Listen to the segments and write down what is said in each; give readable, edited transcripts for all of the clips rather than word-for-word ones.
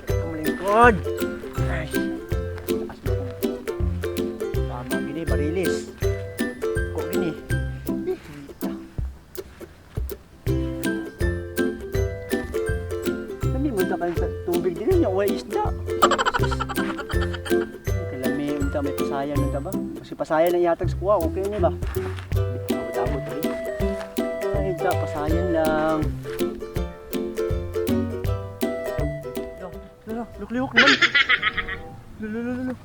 Kumlingkod. Ay. Taas mo ko. Tama gini barilis. Ko gini. Eh, kita. Lami mo ta kayo sa tubig din niya wala isda. Sus. Kalami unta may pasayan unta ba? Kasi pasayan ang ihatag sa kuha, okay ni ba? Abot-abot eh. Ay, da, pasayan lang. Lolo, luklihok naman. Lolo, lolo, lolo.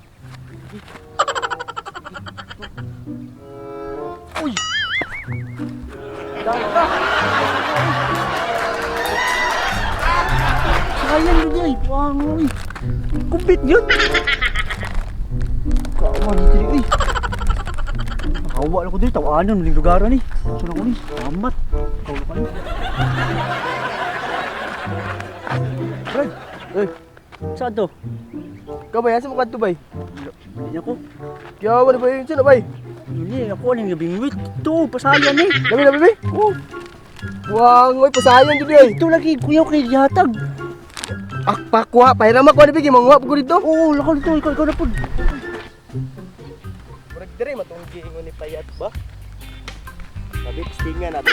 Uy! Dahil ka! Sayang yun ay! Buwang, uy! Kumpit yun! Kawa dito rin, uy! Nakawa lang ko dito, tawanan, maling lugaran eh. Saan ako ni? Amat! Kawa ka ni. Brad! Uy, Saan to? ikaw ba yan? Sa mukha to bay? Hindi ako. Kaya wala ba yun? Sino bay? Hindi, ako aning nabingwit. Ito, pasayan eh. Labi, labi, bay? Oh, Wang, oy, pasayan dito ay. ito lagi, kuya kay yatag. Akpakwa, pahiram ako ni Biggie, manguha pa ko dito. Oo, lakaw dito, ikaw, ikaw na po. Murag dire matong giingon ni Payat ba? Sabi, pistingan na ba?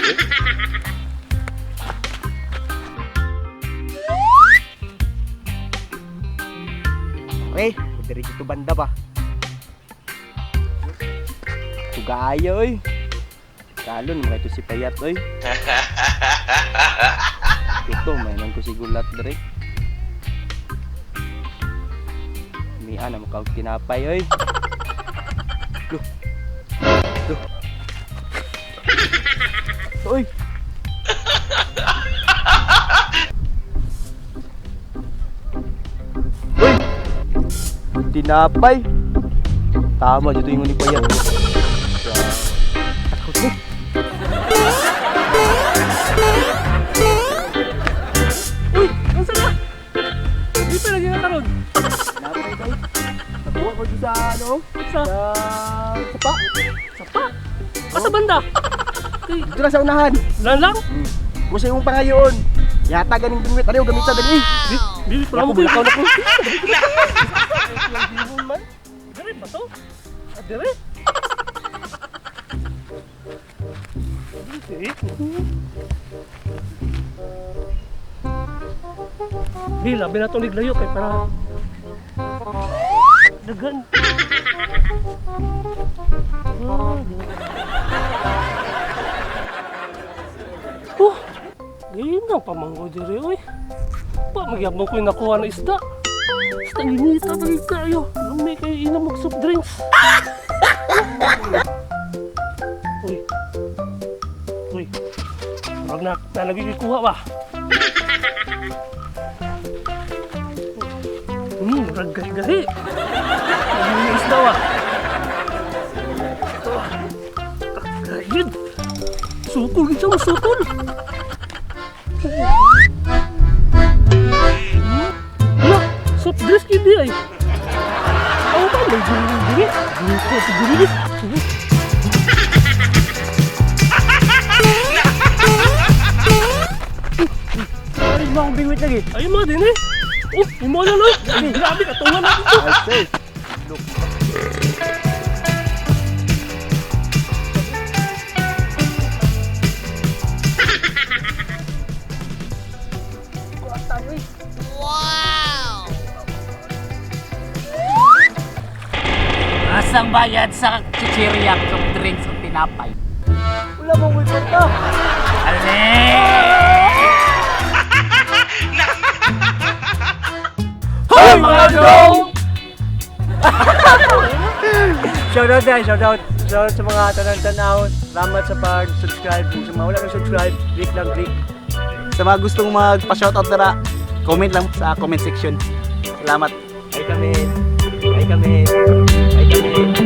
Pre, dire dito banda ba? Tugaya oy. Kalon mga ito si Payat oy. Ito, mainan ko si Gulat dire. Mian na mukha og tinapay oy. Loh. Loh. Oy. Uy. Tinapay. Tama dito yung pa yan. Takot ko. Uy, unsa na? Dito lagi na karon. Tinapay bay. Nakuha ko dito sa ano? Sa Sa sapa. sapa. Asa banda? Kay Dito na sa unahan. lan lang. Kung sa imong pangayoon. Yata ganing bingwit. Ano gamit sa dali. Di, di pa mo Ako ko. bulakaw na ko. Dire ba to? Ah, dire. Dire. Di, labi na itong niglayo kay para dagan. Ah, Oh, ganyan pamanggo dire oy. Pa magyabong ko yung nakuha na isda. Basta inita pa rin kayo. Lumi kayo inom og soft drinks. Uy. Uy. Murag na nalagi kuha ba? Murag gahi-gahi. Ang mga isda ba? Ito ah. Kagayad. Sukol gid siya, sukol. Hala, soft drinks gid di ay. Aw ba may diri diri. Diri diri. Diri. Ano ba akong bingwit lagi? Ay mga din eh. Oh, imo na lang. Ay, grabe katungan na dito. Ay, sis. Asang bayad sa chichirya, soft drinks o tinapay? Wala mong wipot to. Ale! Hoy mga dong! Shoutout guys, shoutout. Shoutout sa mga tanan-tanaw. Salamat sa pag-subscribe. Kung sa mga wala kang subscribe, click lang, click. Sa mga gustong magpa-shoutout dara, comment lang sa comment section. Salamat. Ay kami. Ay kami. Ay kami.